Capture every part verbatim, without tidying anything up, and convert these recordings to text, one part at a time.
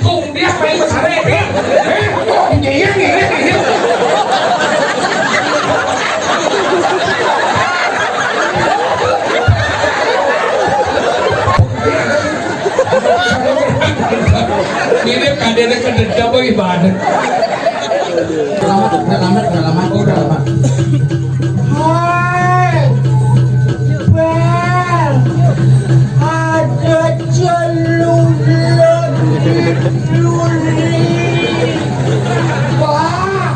Kung dia main besar, eh. Eh, kok dia yang ini, ini? Ini kadene kededam apa gimana? Selamat, selamat, selamat, selamat. Hai, Bel, ada celuluk di duri. Pak,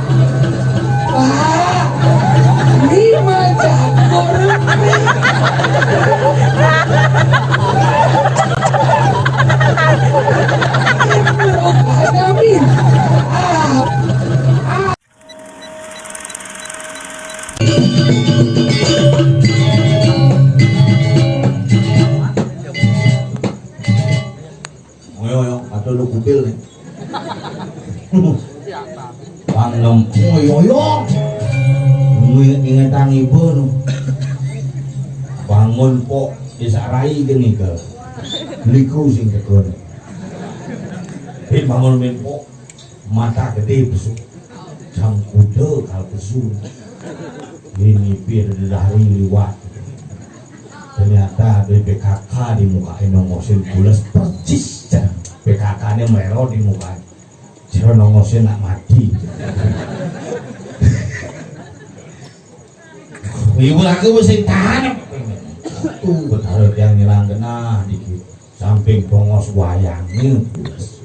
Pak, ini mah jago. Ini perut ada, Min. Ah. Ayo, ayo, atau lu kubil nih. Pang lempung, ayo, ayo. Inget-ingetan ibu nu. Bangun pok, desa rai geni ke. Liku sing tekun. Bin bangun bin pok. Mata gede besuk. Sang kuda kal besuk. Ini pir dari liwat. Ternyata ada P K K di muka nongosin pules persis. P K K-nya mero di muka. Cara nongosin nak mati. Ibu aku mesti tahan. Tuh, betara yang ngilang genah dikit. Samping bongos wayangnya pules.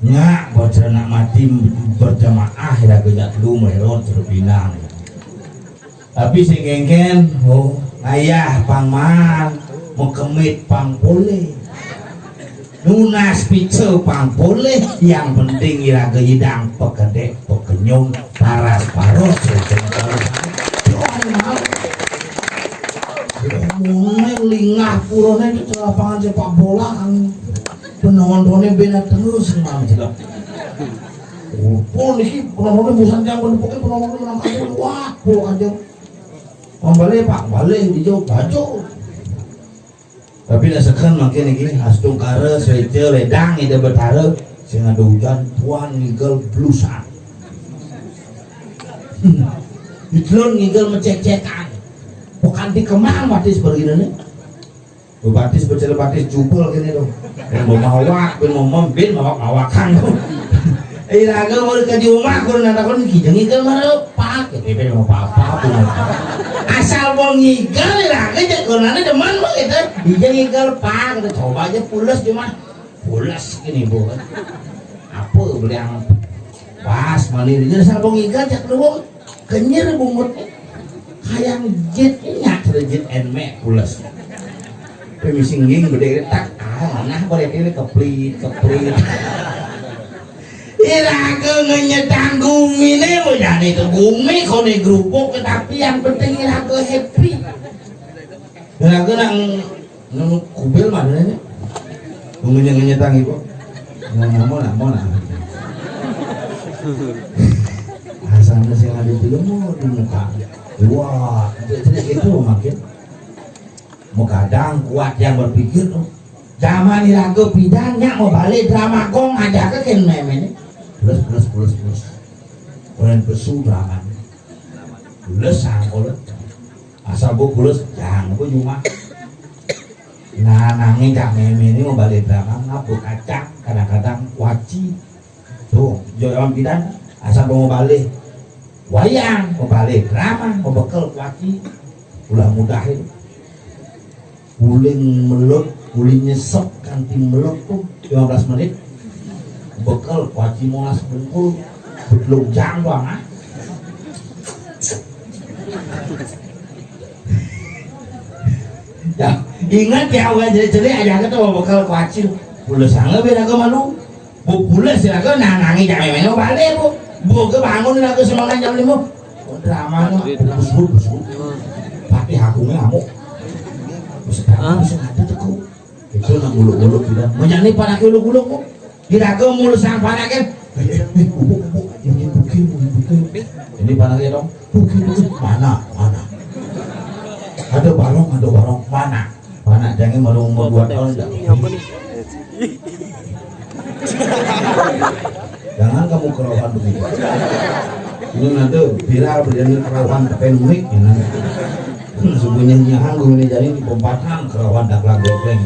Nyak, bocah nak mati berjamaah ya kejak lu merot terpinang. Tapi sing kengken, oh, ngayah pang mal, mekemit pang pole. Nunas pice pang pole, yang penting iraga idang pekedek, pekenyum, paras paros, terus terus. Doa mau. Mulai lingah purone itu lapangan sepak bola kan. Penontonnya beda terus, Mang, jelek. Oh, niki penontonnya bosan yang bener, pokoknya penontonnya menang aja, wah, pulang aja. Membalik, Pak, balik, dijawab, baju. Tapi nek seken mangkin niki, astungkara, seja, ledang, Ida Betara, sing ada hujan, tuan ngigel blusan. Hmm. Didelon ngigel mecek-cekan. Bukan di kemang, batis begini nih. Batis becel batis jubel gini tuh. Ben mau mawak, ben mau mem-, ben mawak-mawakan tuh. Iraga mau ke di rumah, kurang ada kon kijeng ngigel mah, Pak. Gitu, ben mau apa-apa pun. Asal mau ngigel, iraga aja kurangnya demen mah gitu. Kijeng ngigel, Pak, gitu. Coba aja pules cuma. Pules gini, Bu. Apa beli yang pas, mana ini? Asal mau ngigel, cak dulu. Kenyir bungut. Hayang jet nyak rejit enme pules. Pemising ging gede tak, ah, mana boleh ini keplit, keplit. Iraga ngenyetang gumi nih, mau jadi itu gumi, kau nih gerupuk, tapi yang penting iraga happy. Iraga nang, nang kubil mana nih? Mau ngenyetang ibu. Mau, mau, mau, mau. Asalnya sing ada di rumah, di muka. Wah, jadi itu makin. Mau kadang kuat yang berpikir tuh. Zaman iraga pidan, nyak mau balik drama gong aja ke ken meme nih. Plus, plus, plus, plus. Kemudian pesu drama. Plus, sangkul. Asal gua pules, jangan gua cuma. Nah, nanging cak meme ini mau balik drama, ngapa kacang, kadang-kadang waci. Tuh, jo, zaman pidan, asal mau balik. Wayang, mau balik drama, mau bekel waci. Ulah mudah itu. Uling melut, uling nyesep kanti melut tuh, lima belas menit. Bekel, waci molas bungkul, betluk jang doang, ah. Ya, ingat ya, udah jadi-jadi aja kita mau bekel kuacil. Pules sangat biar aku malu. Bu pules ya, aku nanangi jam lima balik, Bu. Bu ke bangun aku semangat jam lima. Oh, drama nih, busuk, busuk. Tapi aku ngamuk. Terus ada tuh. Itu nang uluk-uluk gitu. Menyani panak uluk-uluk, Bu. Diraga mulu sang panak kan. Eh, eh, eh, bubuk, bubuk. Ini bukir, ini bukir. Ini panaknya dong. Bukir, bukir. Mana, mana? Ada barong, ada barong. Mana? Nah, jangan baru umur dua tahun dah. Jangan kamu kerohan begitu. Ini nanti viral, berjadi kerohan tepen mik, ya, nanti. Sungguhnya nyahang gue ini jadi di pempatan kerohan dak lag gepeng.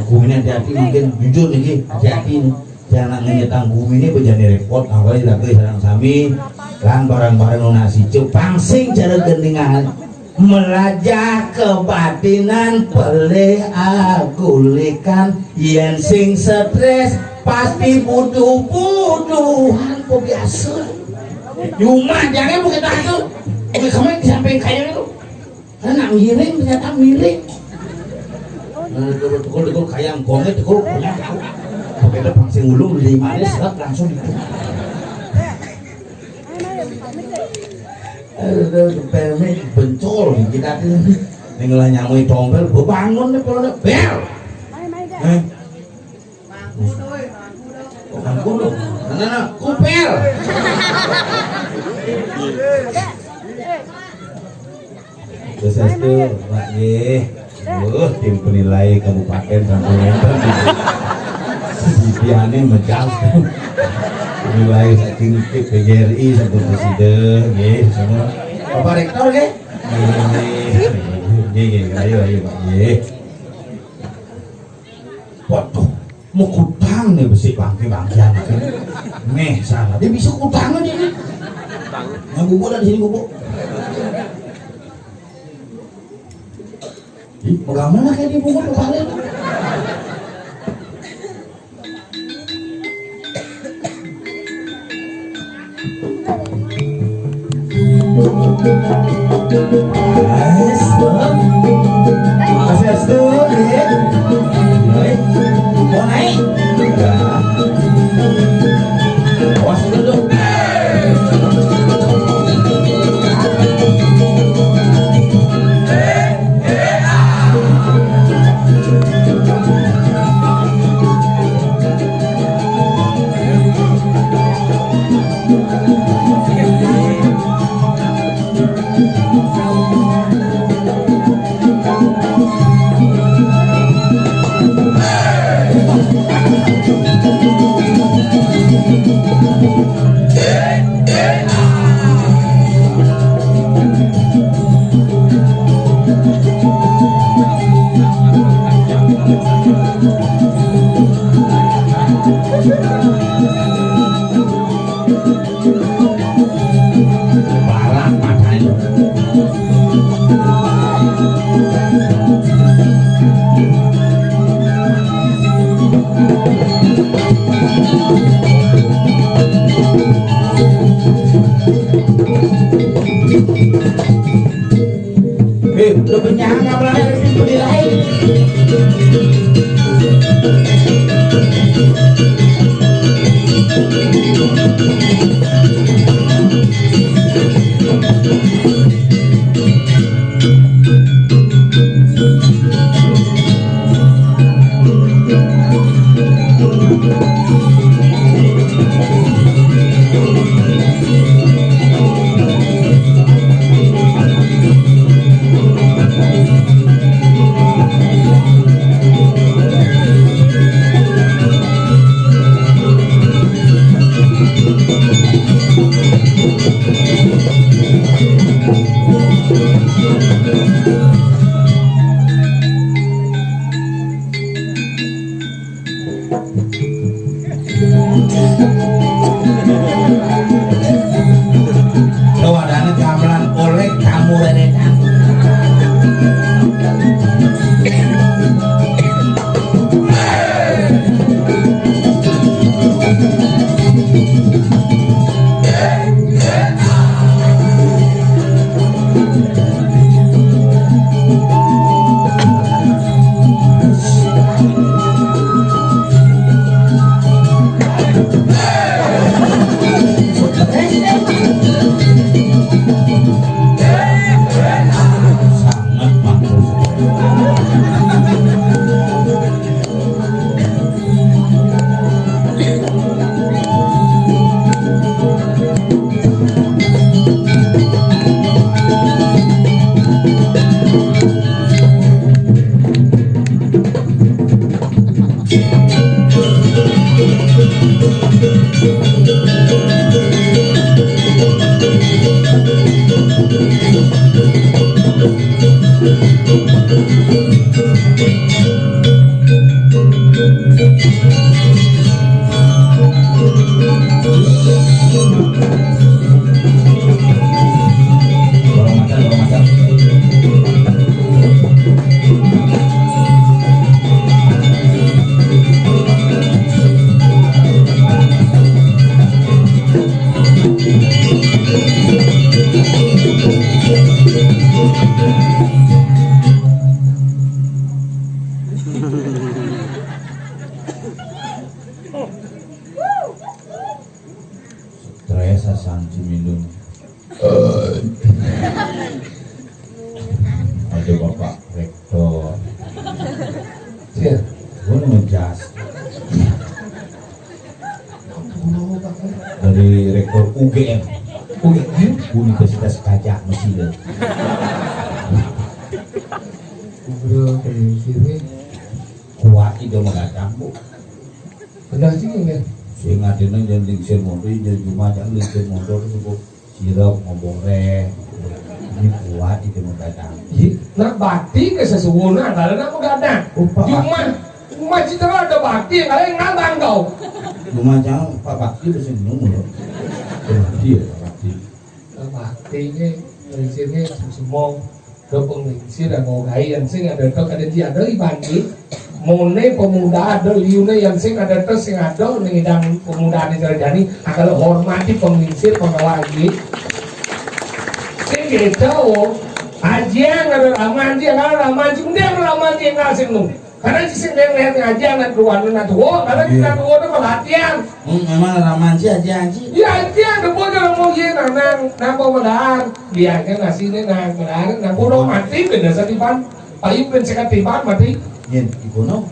Aku ini hati-hati, mungkin jujur nih, hati-hati nih. Jangan ngenyetang bumi ini bejani repot, awalnya lagi sarang sami, lan barang-barang nasi cupang sing cara gendingan. Melajah kebatinan pelih agulikan, yen sing stres pasti butuh-butuhan kok biasa. Cuma jangan bukan takut. Oke, kamu di samping kayak itu. Karena ngiring ternyata miring. Nah, itu betul betul kayak gongnya itu punya tahu. Oke, itu pangsi ulung di mana, serap langsung itu. Aduh, pemik bencol kita ini. Ning lah nyamui tompel, bebangun nih kalau bel. Eh. Bukan kudu. Mana nak kupel? Terus itu, Pak G. Duh, tim penilai kabupaten sampai ngenten. Sitiane mejal. Penilai saking P G R I sampai presiden, nggih, semua. Bapak Rektor, nggih? Nggih, nggih, nggih, ayo, ayo, Pak, nggih. Waduh, mau kutang nih besi bangke-bangkean. Nih, salah. Dia bisa kutang aja nih. Yang bubuk dari sini bubuk. Ih, bagaimana kayak di bubur kepala itu? Masih S D, ya? Baik. Mau naik? Ya. Awas dulu. Barak matanya. Eh, udah kenyang apa lagi? Berdiri lagi. Tawadane gamelan oleh kamu rerekan. Sangat bagus. Stres asan si Milun. Ada Bapak Rektor. Sir, gua ngejas. Dari Rektor U G M. U G M? Universitas Gajah Mada. Ngobrol kayak gini. Kuat itu mah datang, Bu. Benar sih, ya. Sing adina jangan lingsir mundur, jangan cuma jangan lingsir mundur, Bu. Sirep ngomong reh. Ini kuat itu mah datang. Ih, nak bakti ke sesungguhnya, kalau nak menggadang. Upah. Cuma, cuma citra ada bakti, kalau yang nantang kau. Cuma jangan Pak Bakti bisa minum loh. Bakti ya, Pak Bakti. Nah, bakti ini, lingsirnya semua. Ke penglingsir dan mau gai yang sing ada tu kada dia ada iban ni. Mone pemuda ada liune yang sing ada tu sing ada ning idang pemuda ni sarjani. Kalau hormati penglingsir pengawa lagi. Sing gitu. Ajiang ada raman dia kalau raman sing dia raman dia ngal sing nu. Karena sing dia ngelihat ngaji anak dua anak tua, karena kita tua tu perhatian. Hmm, memang raman sih aja aji. Ya aja ada bodoh mau ye nanang napa modal. Dia kan nasi ni nang modal nang bodoh mati benda setipan. Payu ben sekat tiban mati. Yen ikono.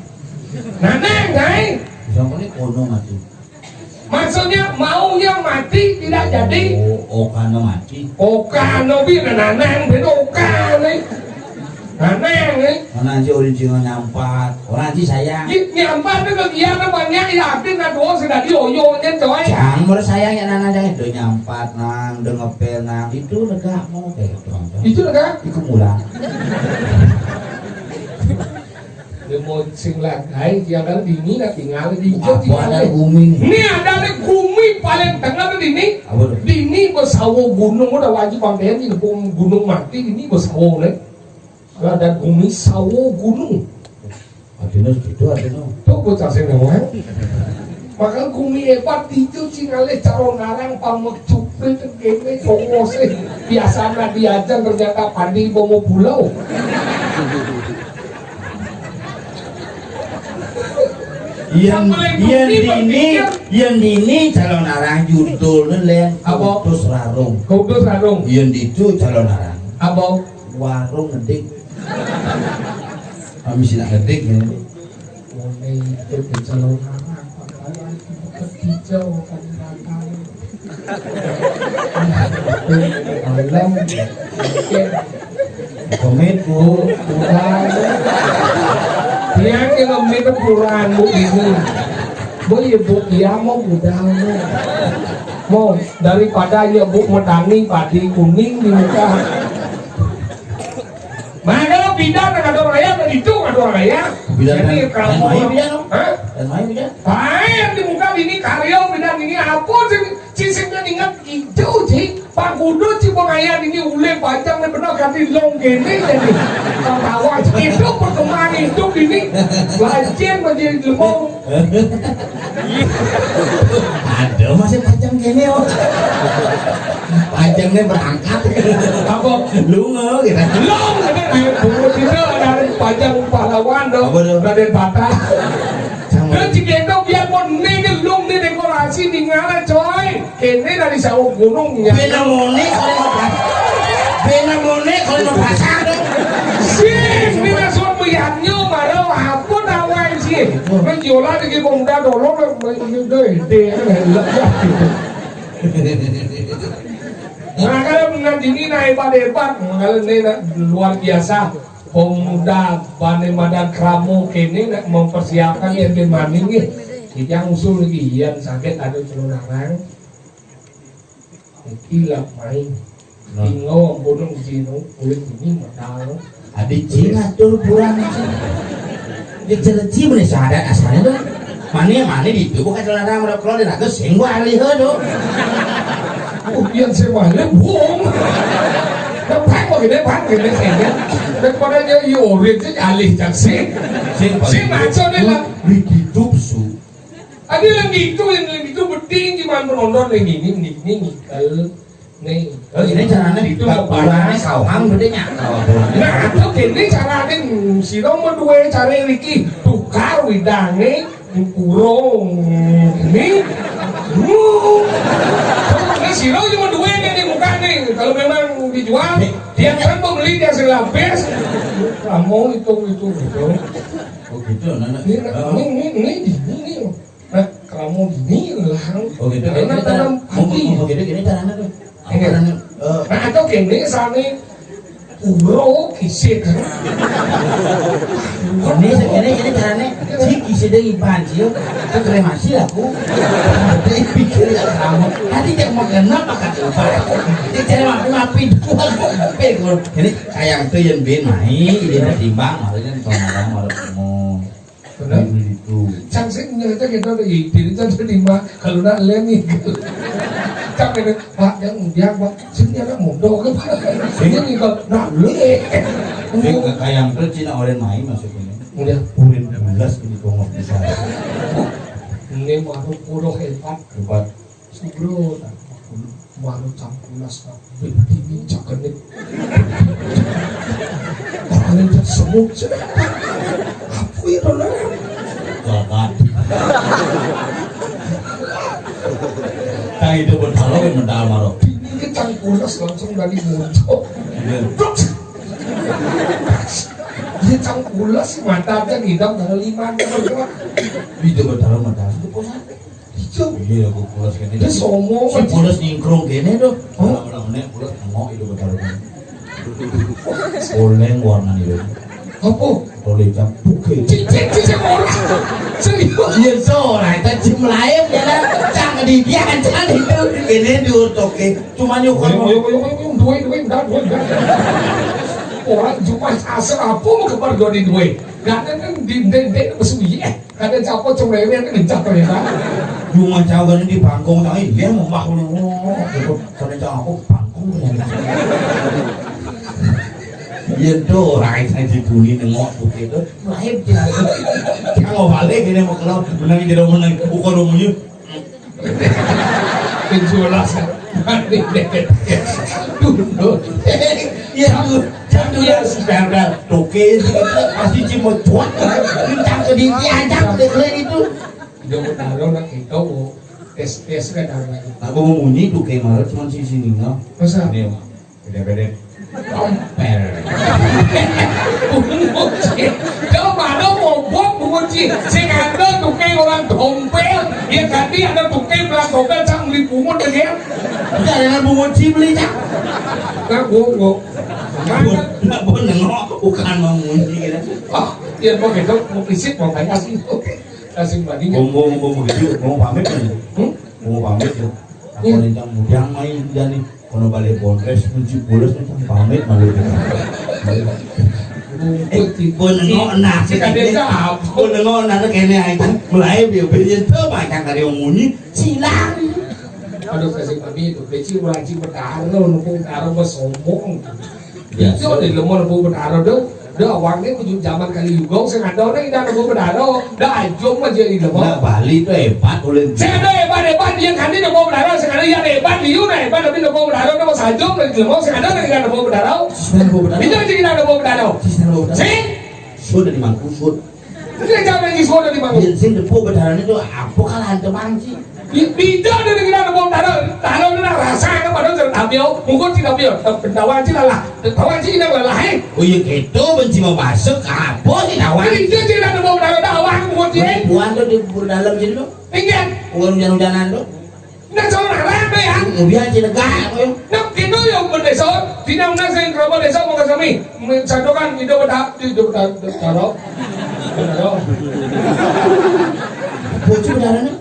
Nanang ngai. Bisa ni kono mati. Maksudnya maunya mati tidak jadi. Oh, okano mati. Okano bi nanang ben okane. Nanang eh. Mana aja orang cina nyampat, orang aja sayang. Ih, nyampat tu kan iya kan banyak ya arti nak doa sudah dioyo nya coy. Jangan menurut saya ya nana jangan do nyampat nang, do ngepel nang, itu lega mau kayak itu. Itu lega? Itu mula. Dia mau sing lagai, dia kan dini nak tinggal di hijau tinggal. Ada gumi ni? Ni ada ni gumi paling tengah tu dini. Apa tu? Dini besawo gunung, udah wajib pampaian ni gunung mati, dini besawo ni. Kalau ada gumi sawo gunung. Artinya segitu artinya. Tu bocah sing ngomong. Maka gumi hebat itu cingale calon arang pamecupe tegene cowok sih. Biasanya diajar ternyata padi bomo pulau. Yen yen dini, yen dini calon arang judul len apa? Kutus rarung. Kutus rarung. Yen ditu calon arang. Apa? Warung ngedik. Kami sih ngedik ya. Mulai itu calon arang. Hijau kan rata. Malam. Komit bu, udah. Dia kira komit puraan bu ini. Bu ibu dia mau udah mau. Mau daripada ya bu medani padi kuning di muka. Mangga lo pindah nang ada orang kaya, nang itu nang ada orang kaya. Jadi kamu, hah? Bae yang di muka ini karya pindah ini apa sih? Sisipnya ingat itu sih. Pak Kudu si pengayan ini ulih panjang nih benar ganti long gini jadi. Tawa itu perkembangan hidup ini. Lajin menjadi lemong. Ada masih panjang gini oh. Panjangnya berangkat. Apa? Lunga gitu. Long gitu. Bungut itu ada panjang pahlawan dong. Apa tuh? Raden Patah. Dan si Gendo biar pun ini lung di dekorasi di ngala coy. Kene dari sawah gunung ya. Bena mone kalau mau pas-, bena mone kalau mau pasang dong. Sing, ini langsung melihatnya marah apa tawa sih. Menjola di pemuda dulu, menjola di Nah, kalau dengan ini nah hebat-hebat, kalau ini nah, luar biasa. Pemuda bane madan kramo kene nak mempersiapkan ya ke maning nggih. Iki yang usul iki yen saged ada celon larang. Iki lah main. Nah. Tinggal bodong jino kulit ini modal. Adi Cina tur kurang sih. Di cereci boleh syahadat asalnya tuh. Mane mane di itu bukan celana mereka keluar dari aku sing gua alih tuh. Oh, yang saya malah bohong. Pak mau gede, Pak gede kayaknya. Daripada dia yorit aja alih cak sing. Sing sing ngaco deh lah. Di YouTube su. Adi lagi itu, yang lagi itu beting gimana penonton lagi ini, ini, ini, kalau nih. Oh, ini caranya itu mau barangnya kau ham gedenya. Nah, itu gini caranya, sira mau dua cara iki tukar widange kurung ini. Ini sira cuma dua nih di muka nih. Kalau memang dijual, dia kan pembeli dia selapis. Kamu itu itu gitu. Oh gitu, nah, nah. Ini, ini, ini, ini, ini. Nah, kamu gini lah. Oh gitu, karena gini tanam cara-, padi. Oh gitu, gini caranya tuh. Iya. Caranya, eh, nah, atau gini, sani uro kisit. Ini, ini, ini caranya, si kisit dari banjir, itu kremasi aku. Jadi pikir ya kamu. Tadi dia mau kenapa kata apa? Dia cari mapi-mapi dua. Pikir, ini kayak tuh yang bin main, dia timbang, maksudnya sama orang mau. Bener? Itu. Cang sing nyerita kita udah ide, cang sing lima, kalau nak leni. Cang ini, Pak, yang dia, Pak, sini anak muda ke, Pak? Sini nih, Pak, nak le. Sing ke kayang tuh Cina orang main maksudnya. Udah. Urin bulas ini kongok besar. Ini baru puluh hebat. Hebat. Subro, baru cangkulas, berdiri, cakene. Tangannya semut, apa itu, nah? Gagat. Tang itu bertalo yang mental maro. Ini ke cangkulas langsung dari muncul. Iya. Bruk. Dia cangkulas, mata aja ngidam, tanggal lima, tanggal dua. Itu bertalo mata, itu pusat. Iya. Iya, aku pulas kene. Dia sombong si aja. Pulas nyingkrung kene tuh. Hah? Orang-orang ini pulas nengok itu betul. Oleng warna itu. Apa? Oleh jam buke. Cicik, cicik orang. Serius? Iya, so, nah, itu jim lain ya lah. Cang di dia aja itu. Ini diutoke. Cuma nyukur. Ayo, ayo, ayo, ayo, duit, duit, enggak, duit, enggak. Orang cuma asal apa mau kebar dua di duit. Enggak ada kan di, di, di, masuk iya. Kadang capa cemrewe kan kencang ternyata. Cuma cau kan di pangkung, tapi dia mau maklum. Kadang cau aku pangkung ternyata. Iya tuh, orang saya di bumi nengok bukit tuh. Lain dia. Dia mau balik, ini mau keluar, menang, tidak menang. Bukan umumnya. Penjualan. Duh, duh. Iya, duh. Jangan dulu ya, si Bernal. Toke, pasti cuma cuak. Ini cang ke di, diajak, deh, keren itu. Dia mau taruh nak kita, mau tes, tes kan ada lagi. Aku mau munyi tuh kayak malah cuma si sini, no. Masa? Ini, beda-beda. Tompel. Bungut, Ci. Dia mana ngobok, Bungut, Ci? Sing ada tukang orang tompel. Ya, ganti ada tukang belah tompel, sang beli bungut, ya, dia. Udah, dengan Bungut, Ci, beli, Cak. Nah, gua, gua. Nah, gua nengok, bukan mau munyi, gitu. Oh, ya, mau gitu, mau fisik, mau banyak sih. Kasih banding. Mau, mau, mau begitu, mau pamit, kan? Hmm? Mau pamit, ya. Aku, iya, rencang mudiang main dia nih. Kono balik Polres, kunci pules nih, pamit malu kita. Bungkut, eh, pun nengok nah, si kadek apa? Pun nengok nah, kene aja. Mulai dia beli itu, macam kali yang munyi, silang. Aduh, kasih kami itu, kecil wajib bertaruh, nunggu taruh, sombong. Biasa. Itu di lemah, nunggu bertaruh, dong. Dah, awangnya kudu zaman kali juga, sing ada orang tidak nemu bedaro. Dah, ajum aja di lemah. Nah, Bali tuh hebat, boleh. Sing ada hebat, hebat, dia kan dia nemu bedaro, sing ada yang hebat, liu nah hebat, tapi nemu bedaro, nemu sajum, dari lemah, sing ada orang tidak nemu bedaro. Sing nemu bedaro. Itu aja tidak nemu bedaro. Sing nemu bedaro. Sing. Sudah di mangku, sudah. Itu yang jawab lagi, sudah di mangku. Yang sing depu bedaronya tuh, apa kalah hantu manci? Bi-, bida dia dengan nemu bedaro, bedaro ni lah rasa, ada pada cerita biau, mungkin tidak biau, pendawa aja lah lah. Tawa cina lah, eh. Oh iya, gitu, benci mau masuk, apa sih tawa? Jadi dia tidak ada mau berdarah, tawa aku mau cina. Buan tuh di bur dalam sini tuh. Tinggal. Bukan hujan-hujanan tuh. Nah, saudara, ya. Kemudian cinegah, ya. Nah, kita yang berdesa, tidak menang saya kerabat desa, maka kami mencantumkan hidup pada, hidup pada, pada, pada. Bocah bedarannya.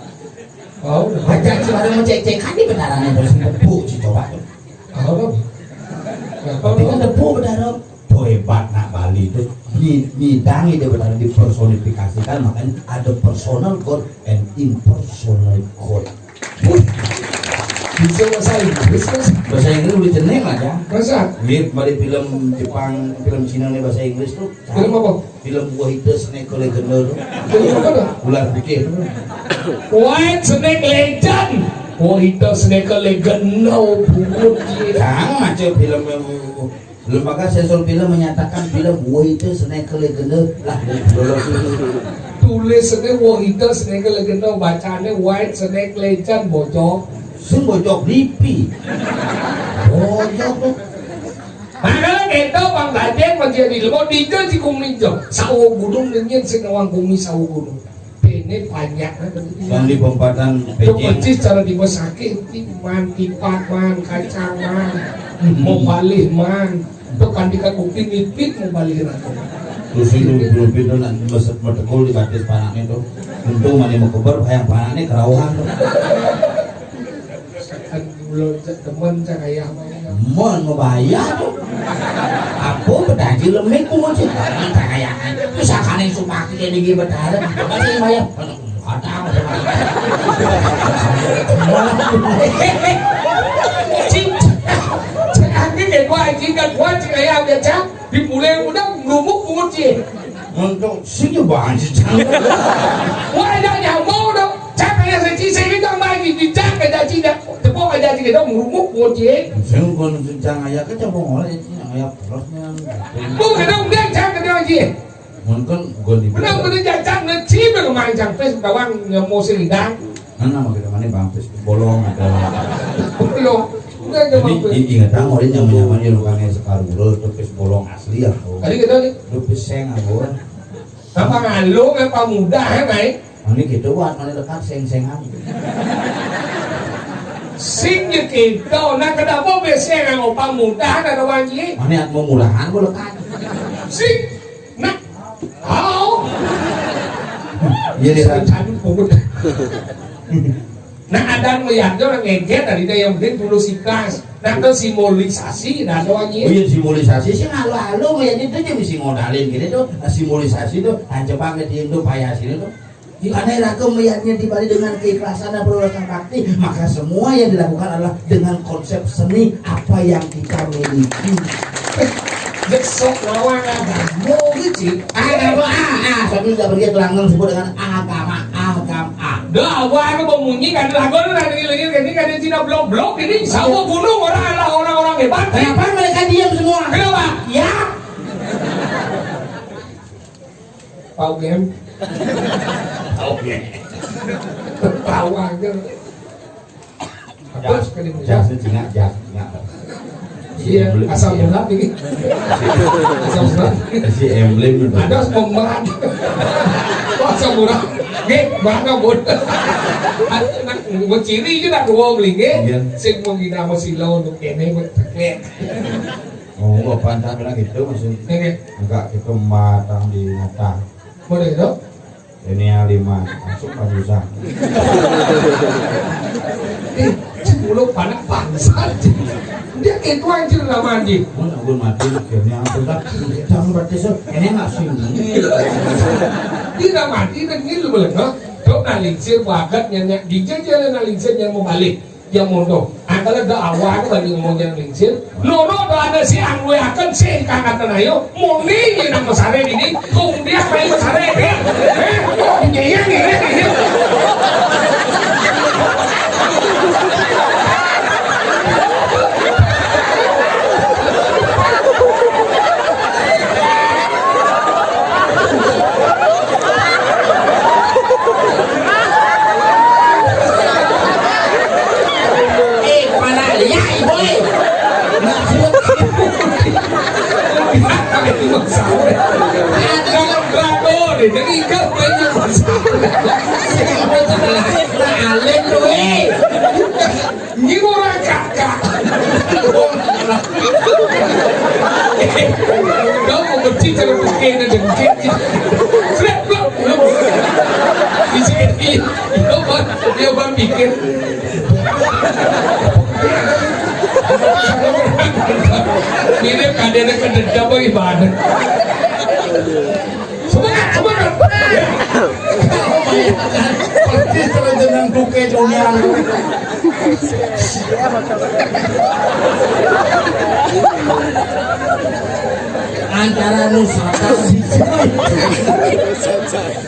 Oh, aja sih, ada mau cek-cek, kan di bedarannya terus ngebuk sih, coba. Apa? Apa? Tapi kan tepuk bedaran. Tuh hebat nak Bali itu. Ni, ni dangi dia bedaran dipersonifikasikan, makanya ada personal God and impersonal God. Wih, bisa bahasa Inggris, Mas? Bahasa Inggris udah jeneng aja. Masa? Mirip pada film Jepang, film Cina nih bahasa Inggris tuh. Film apa? Film Wahita Snake Legend tuh. Film apa tuh? Ular putih tuh. White Snake Legend. Wahita Snake Legend, no, bungut, iya. Jangan macam film yang lembaga sensor film menyatakan film Wahita Snake Legend lah, lolos itu. Tulisannya Wahita Snake Legend, bacaannya White Snake Legend, bocok. Sing bocok lipi. Bocok tuh. Nah, kalau kita Bang Bajeng menjadi lebo, tiga si kumijo. Sawo gunung dingin sing nawang kumi sawo gunung. Ini banyak, eh. Yang di pempatan. Itu pecing. Persis cara di sakit, man, tipat man, kacang man, mau balih man. Itu kan dikakupi nipit mau balih man. Terus itu belum pintu nak meset metekul di batis panaknya tuh. Untung mana mau keber, kayak panaknya kerauhan tuh. Kan belum temen cak ayah mah. Mon membayar tuh. Aku bedaji lemik ku mesti temen cak ayah. Terus akan yang sumpah kita di gibet ada. Apa sih bayar? Kata apa? Cing, cing, aku deh gua anjing kan gua cing ayah biasa. Di mulai udah ngerumuk pungut sih. Untuk sini banget sih. Wah, ada nyambung dong. Cak kayak sih, sih, ini kan lagi di cak kayak cak. Tepuk aja sih, kita ngerumuk pungut sih. Saya bukan kencang ayah, kan coba ngoleh sih, ayah perosnya. Bukan dong, dia cak kayak sih. Mungkin gue di benar-benar jajan, nge-, cibir main sampai kawan nge-, mau selidang. Nah, nama kita mana Bang Pes bolong atau Belum. Udah aja jadi Bang Pes. I-, ingat ah, orang yang nyaman-nyaman di rumahnya sekarang dulu tuh pes bolong asli ya. Tadi kita nih. Lu pes seng, ah, gua. Apa ngalu, apa mudah, ya, Mai? Ini gitu buat mana dekat seng-sengan. Sing ya gitu. Nah, kenapa biasanya nggak opang mudah, ada wangi? Mana yang mau murahan, gua lekat. Sing. Nah, oh. Iya, dia. Sing cabut pungut. Nah, ada melihatnya orang ngeget tadi teh, yang penting dulu sikas. Nah, ke simbolisasi, nah, doang. Oh iya, simbolisasi sih, lalu-lalu melihatnya itu aja mesti modalin gitu tuh. Nah, simbolisasi tuh, nah, coba ke dia tuh, payah sini tuh. Karena raga melihatnya di Bali dengan keikhlasan dan perasaan bakti, maka semua yang dilakukan adalah dengan konsep seni apa yang kita miliki. Eh, ya sok lawan agama gitu. Ah, agama, ah, ah, suatu juga pergi tuh langgang sebut dengan agama, agama. Dah, awal aku mau munyi, kan lagu lu lagi lagi ini, kan Cina blok-blok ini, sawo gunung orang adalah orang-orang hebat. Kenapa mereka diam semua? Kenapa? Ya. Tahu game? Tahu game. Tahu aja. Terus kali ini. Jas, Cina, jas, Cina. Iya, asam urat ini. Asam urat. Si emblem itu. Ada pemberat. Wah, asam urat. Nggih, bangga, Bun. Nak, mau ciri aja nak dua beli, nggih. Iya. Sing mau gina sama silo untuk ini, buat pakai. Oh, pantas bilang gitu maksudnya. Nggih. Enggak, itu matang di mata. Boleh, dok? Ini yang lima, masuk Pak Musa. Eh, sepuluh panak bangsat. Dia kayak itu anjir nama anjing. Mun aku mati, ini yang sudah, jangan berarti so, ini nggak sih. Dia nggak mati, dan ini lu boleh, no? Dok, nah, lingsir, bagat, nyanyi, di jalan, nah, lingsir, yang mau balik. Ya, mondo. Angkala da awak bagi ngomong yang lingsir. Loro da ada si angwe akan si kangkatan ayo. Muni ni nang mesare ini. Kung dia main mesare ini. Eh, kung dia ni, ni, ni. Eh, kepala liak, ibu, eh. Nak siap. Dalam belakang ni, jadi ikat banyak masalah. Nak alim tu, eh. Kau mau berhenti cara pakai na dengkit. Flap, flap, flap. Di sini, dia buat, dia buat pikir. Ini kadang-kadang apa ibadah? Semangat, semangat. Persis karo jeneng duké dunia. Antara Nusantara.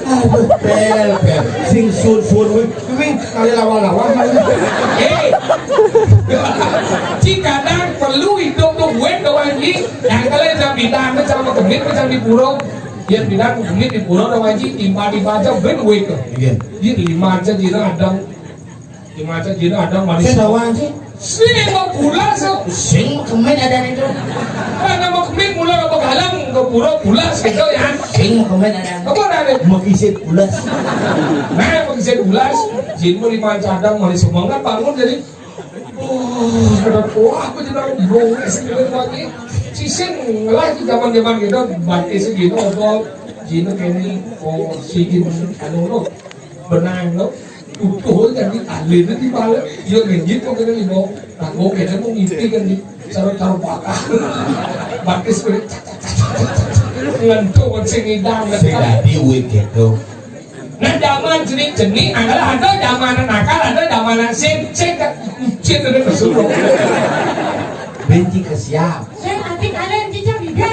Aduh, bel, bel. Sing sun-sun kuwi, kuwi kali lawa-lawa. Eh. Ci kadang perlu hidup tuh gue doang iki. Yang kalian jam bintang, jam kemit, jam di pura. Yén pindah ke bumi di pura dong, Aji, timpal-timpal aja ben wék. Iya. Di lima aja dina adang. Lima aja dina adang manis. Saya tahu, Aji. Sing mau pulas, so. Sing mau kemit ada itu. Kan nama kemit mula apa galang ke pura pulas gitu ya. Sing mau kemit ada. Apa ada? Mau kisit pulas. Nah, mau kisit pulas. Jin mau lima aja adang manis semangat bangun jadi. Oh, kada kuat aku jeneng bronges gitu lagi. Sising lah di zaman-zaman gitu, batis gitu, apa, jino kene, oh, sigin, anu, no, benang, no, utuh jadi tali itu di balik, dia ngenjit kok kena lima, tanggo kena mau ngipi kan di, cara-cara bakar, batis kena, ngentuk, sing idang, sing dadi wit gitu. Nah, zaman jenis-jenis, adalah ada zaman nakal, ada zaman sing, sing, sing, sing, sing, sing, benci ke siap. Sing, nanti kalian cicak juga.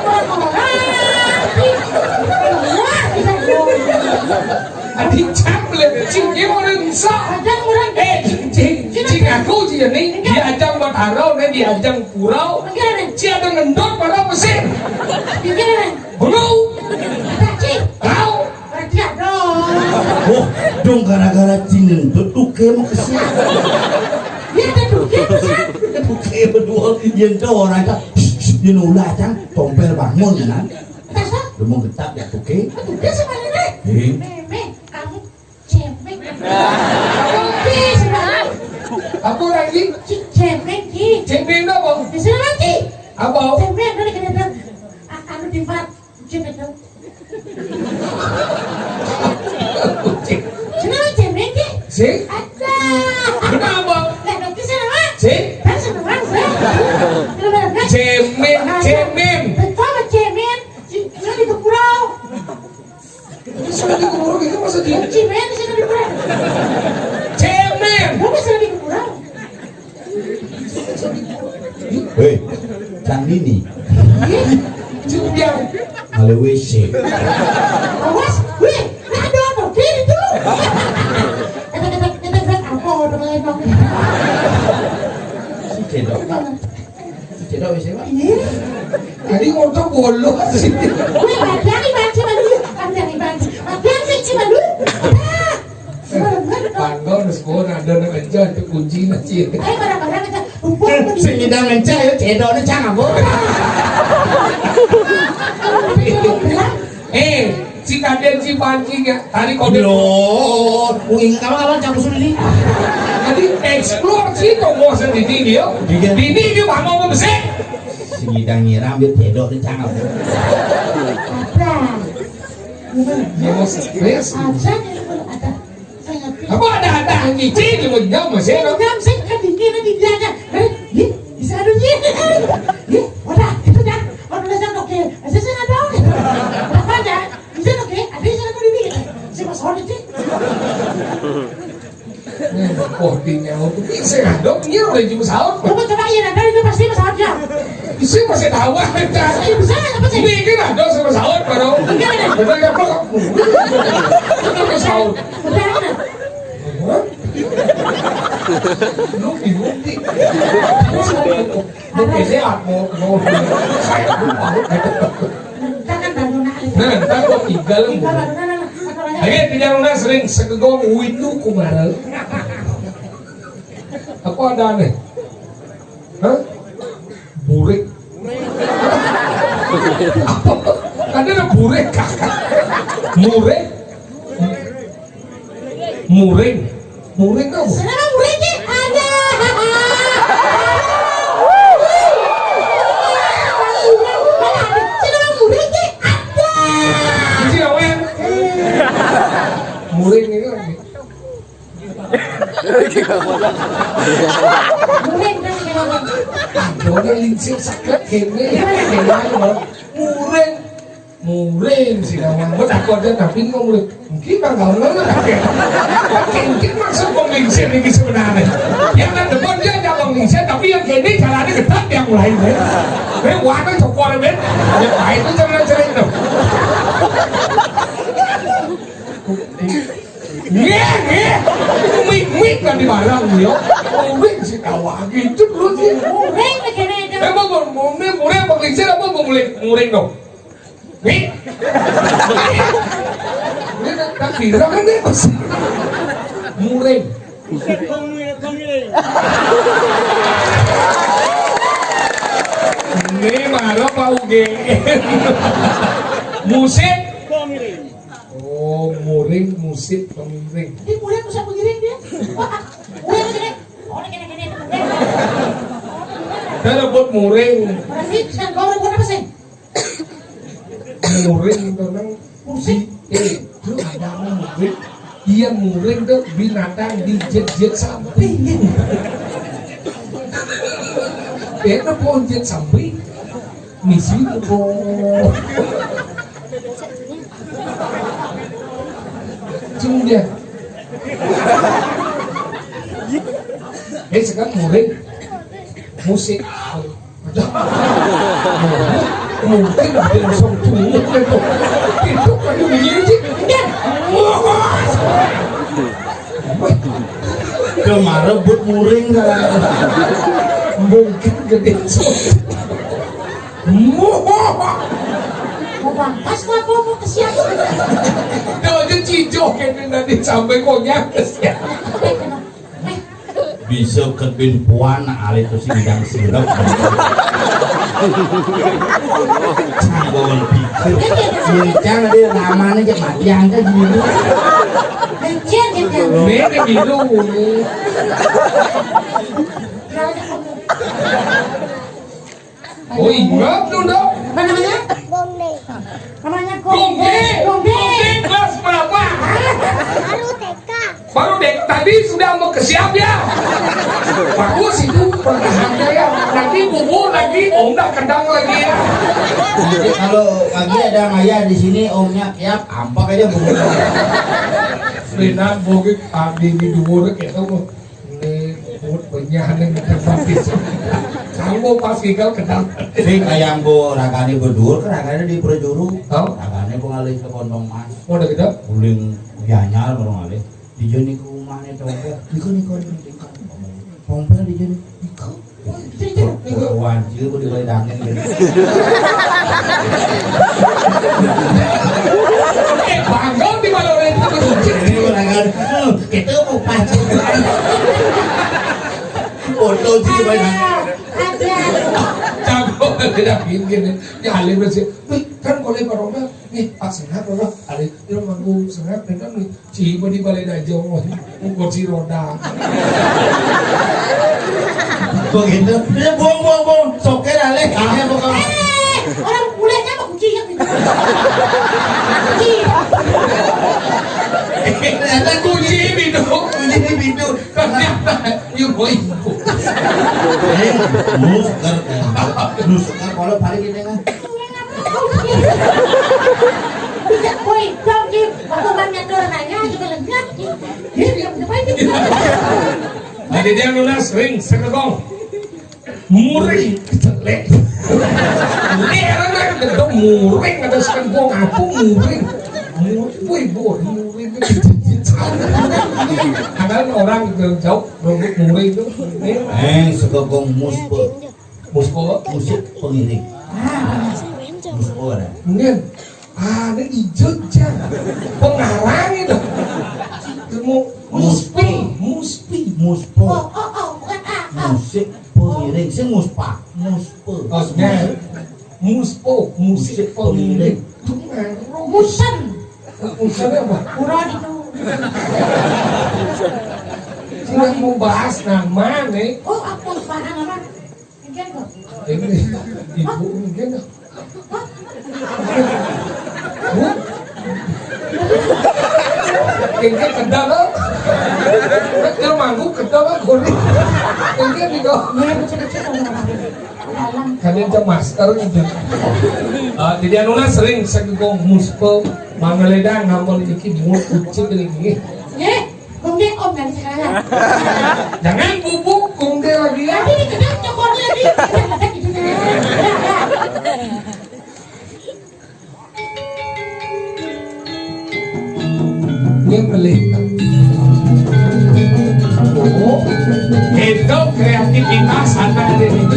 Wah, wah, wah. Adik cak le, cing, dia orang bisa. Ada orang. Eh, cing, cing, cing, aku cing ni, diajang batara, ni diajang pura. Cing ada ngendut pada mesin. Belum. Kacik. Tahu. Kerja dong. Oh, dong gara-gara cing ngendut tuh ke mau kesini. Dia ada tuh, dia tuh, Sat. Tuh ke berdua, yang tahu orang itu, yang ulah cang, tompel bangun ya kan. Lu mau getap ya tuh ke? Tuh ke sebenarnya. Eh. Meme, kamu cemek. Oke, sebenarnya. Apa lagi? Cik cemek, Ki. Cemek apa? Bisa lagi. Apa? Cemek, ada kena bilang, a-, anu di empat. Cemek dong. Kenapa cemen, Ki? Sing? Ada. Kenapa? Lah, nanti saya nama. Sing? Kan saya nama, saya. Cemen, cemen. Betul, cemen. Ci-, lu di Gempurau. Itu sudah di Gempurau, itu masa di Cemen, di sini di Gempurau. Cemen. Lu masa di Gempurau? Hei, Cang Nini. Jujang. Ale W C. Awas, wih, ada apa gitu? Kata-kata, kata-kata apa orang lain bang? Si Cedok. Si Cedok W C, Pak? Iya. Tadi motor bolong sih. Wih, latihan nih, Bang, cuma dulu. Latihan nih, Bang, cuma dulu. Ah. Panggon sekolah ada nak aja tu kunci nak cik. Ayo barang-barang aja. Rumput. Sing ngidang encah ya, cedok ni cang apa? Eh, si Kaden, si Panji ya, tadi kau dia. Loh, wih, kawan-kawan cang usul ini. Tadi explore si tomo sendiri dia. Iya. Ini dia bangun apa sih? Sing ngidang nyiram dia cedok ni cang apa? Apa? Dia mau stres. Aja nih kalau ada. Apa ada-ada ngici di mejam masih? Mejam sih kan dikira di dia aja. Eh, ih, bisa ada nih. Ih, wadah, itu dah. Wadah, udah jangan oke. Saya sih nggak tahu. Apa aja? Bisa oke. Ada yang saya tahu ini. Saya masuk audit sih. Nih, oh, di nyawa tuh. Ih, saya ngadok, iya, udah jemput sahur. Coba, coba, iya, nanti itu pasti pesawatnya. Isi masih tahu, ah, Cak. Iya, bisa, apa sih? Ini kan ada sama sahur, baru. Iya, iya. Betul, ya, Pak? Betul, ke sahur. Betul, betul. Hah? Lu bingung, Dik. Lu sehat, mau, mau, saya lupa. Nah, ntar kok tiga lu. Tiga baru, nah, nah, nah, apa namanya? Oke, tidak lunas ring segegong Windu Kumara. Apa ada aneh? Hah? Burik. Apa? Ada, ada burik, kakak. Murik. Muring. Muring apa? Kenapa muring, Ki? Ada. Muring ini lagi. Muring kan, kenapa? Aduh, dia lingsir sakit kene. Kene malah. Muring. Muring si Dawang. Mbok takut aja tapi ngomong muring. Mungkin bang gaul ngono kan. Mungkin maksud pemingsir ini sebenarnya. Yang ada depan dia ada pemingsir tapi yang kene caranya ketat yang mulai deh. Gue warna cokor ben. Ya baik itu cerita-cerita itu. Nggih, nggih. Mik-mik kan di barang yo. Mik si Dawang gitu terus ya. Muring begini itu. Emang mau muring, muring apa pemingsir apa mau muring, muring dong. Nih. Ini tak bilang kan nih, Mas. Muring. Ini baru Pak U G M. Musik. Oh, muring, musik, pengiring. Ini muring, musik, pengiring dia. Wah, muring, muring. Oh, ini gini, gini, muring. Kita rebut muring. Berarti, dan kau rebut apa sih? Muring itu nang musik. Eh, lu ada muring. Iya, muring tuh binatang dijet-jet samping. Eh, itu pohon jet samping. Misi itu pohon. Cung dia. Eh, sekarang muring. Musik. Mungkin ada langsung turun itu. Itu kayak begini sih. Kemarin buat muring kan. Mungkin gede. Muah. Mau pangkas kok apa mau ke siang? Dia aja cijoh kene nanti sampai konyang ke siang. Bisa kedin puan alih terus sidang sirep. Canggongan pikir. Yang cang ada namanya aja mati angka gini. Kecil gitu. Beda gitu. Oh iya, betul dong. Apa namanya? Namanya Gongge. Gongge. Gongge. Gongge kelas berapa? Baru T K. Baru dek tadi sudah mau ke siap ya. Bagus itu pertahannya ya. Nanti bubur lagi, onda kedang lagi ya. Jadi kalau pagi ada maya di sini, omnya siap, ampak aja bubur. Benar, bogik tadi di dua kayak itu. Ini buat penyahan yang terbatis. Kamu pas gagal kedang. Sing kaya nggo ragane bedur, ragane di Prajuru. Tau? Ragane ku ngalih ke Kondong Mas. Mau udah gitu? Uling Gianyar baru ngalih. Di joni ke rumahnya Tompel. Niku, niku, niku, niku. Tompel di joni. Niku. Wah, anjir, aku dibalik angin gitu. Eh, bangun di mana orang itu? Ini orang kan, kita mau pacu. Foto sih banyak. Ada. Canggung tidak bikin. Ya, halim sih. Wih, kan boleh Pak Rombel. Nih, Pak Senat, Pak Rombel. Halim, dia manggung Senat, kan nih. Cuma di balai dajong, kursi roda. Begitu. Dia buang, buang, buang. Sokir alih, kami apa kau? Eh, orang bule siapa kunci ya? Kunci. Ada kunci pintu. Kunci pintu. Ternyata, yuk boy. Eh, lu segar, eh. Lu segar kalau paling ini kan. Tidak boy, dong, Jim. Aku banyak dorananya juga lenyap. Dia bilang, "Ngapain dia?" Jadi dia lunas ring sekegong. Muring kecelek. Ini orang lagi gedong muring ada sekegong apa muring. Muring, wih, boy, muring itu kecil. Kadang orang jauh, jauh, muring itu. Eh, sekegong muspe. Muspe, musik pengiring. Muspe ada. Mungkin. Ah, ini ijo, Jang. Pengarang itu. Ilmu muspi, muspi. Muspe. Oh, oh, oh, bukan A, oh. Musik pengiring. Sing muspa. Muspe. Oh, sebenarnya. Muspo, musik pengiring. Itu ngaruh. Musen. Musen apa? Buron itu. Sudah membahas nama nih. Oh, apa sekarang apa? Mungkin kok. Ini ibu mungkin. Bu? Engké kedal, eh. Nek dia manggung kedal, eh, gurih. Engké di kau. Iya, betul-betul, kalau orang dalam. Kalian jam master gitu. Ah, jadi anuna sering segegong muspe mangeledang ngamun iki mulut kucing lagi. Nggih, kongge om dari sekarang. Jangan bubuk kongge lagi ya. Tapi dikedak cokornya lagi. Kedak-kedak gitu, nah. Dia beli. Oh, itu kreativitas anak ini.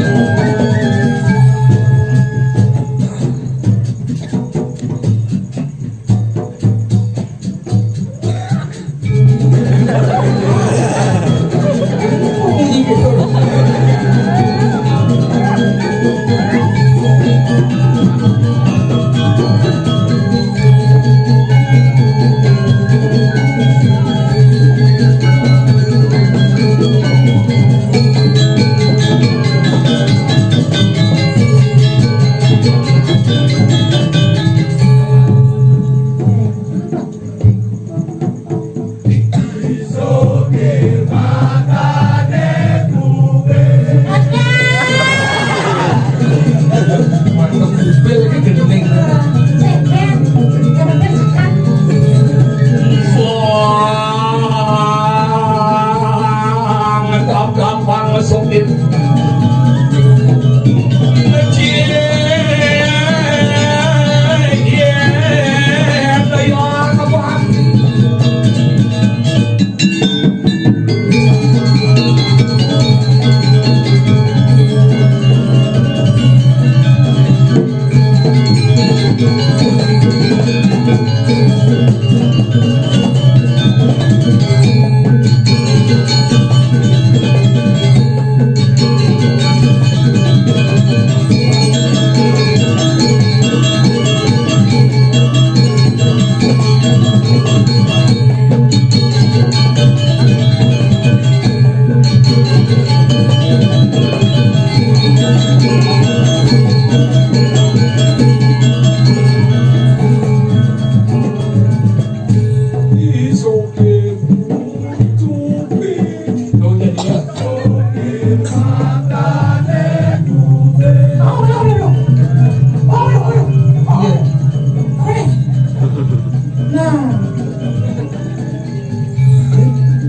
Nah.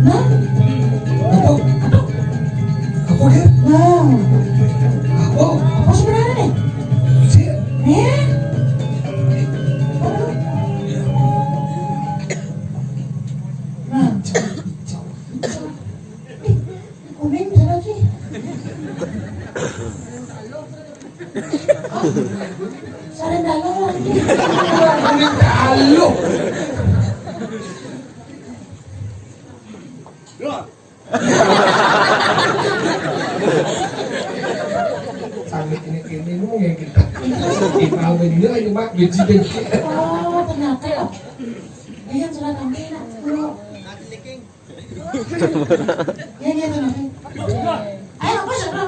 Nah. Apa? Apa dia? Nah. Apa? Apa sebenarnya nih? Si Eh? Nah. Ih, kuning sana sih. Sarendalo lagi. Kuning taluh. Sampai ini, ini lu yang kita. Kita udah bilang aja, Mak, benci, benci. Oh, ternyata ya. Iya, sudah sampai, nak. Lu. Iya, iya, sudah sampai. Ayo, apa, siapa?